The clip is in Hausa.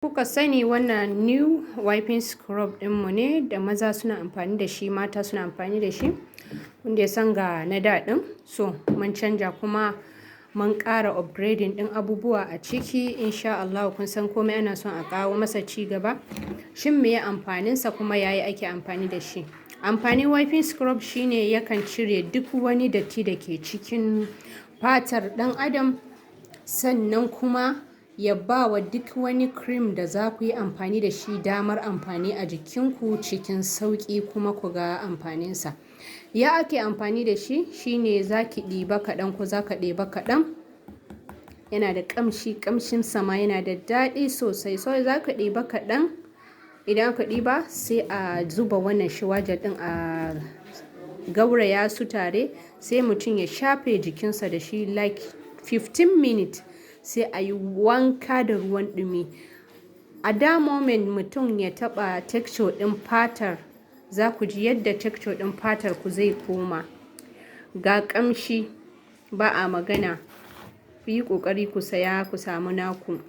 Kuka sani, wannan new wiping scrub ɗinmu ne da maza suna amfani da shi, mata suna amfani da shi. Wanda ya san ga na da ɗin, so mun canja kuma mun ƙara upgrading ɗin abubuwa a ciki. Insha Allah kun san komai ana son a kawo masa ci gaba. Shin meye amfaninsa, kuma yayi ake amfani da shi? Amfanin wiping scrub shine yakan cire duk wani datti da ke cikin fatar ɗan adam, sannan kuma ya ba wa duk wani cream da za ku yi amfani da shi damar amfani a jikinku cikin sauƙi, kuma ku ga amfaninsa. Ya ake amfani da shi shine za ki ɗiba kaɗan ko za ka ɗeba kaɗan. Yana da ƙamshi, ƙamshin sama yana da daɗi sosai. So za ka ɗiba kaɗan. Idan aka ɗiba, sai a zuba wannan shower gel ɗin, a gauraya su tare, sai mutum ya shafe jikinsa da shi like 15 minutes, sai a yi wanka da ruwan ɗumi. A that moment mutum ya taɓa texture ɗin fatar, za ku ji yadda texture ɗin fatar ku zai koma. Ga ƙamshi, ba a magana. Ku yi ƙoƙari ku saya ku samu naku.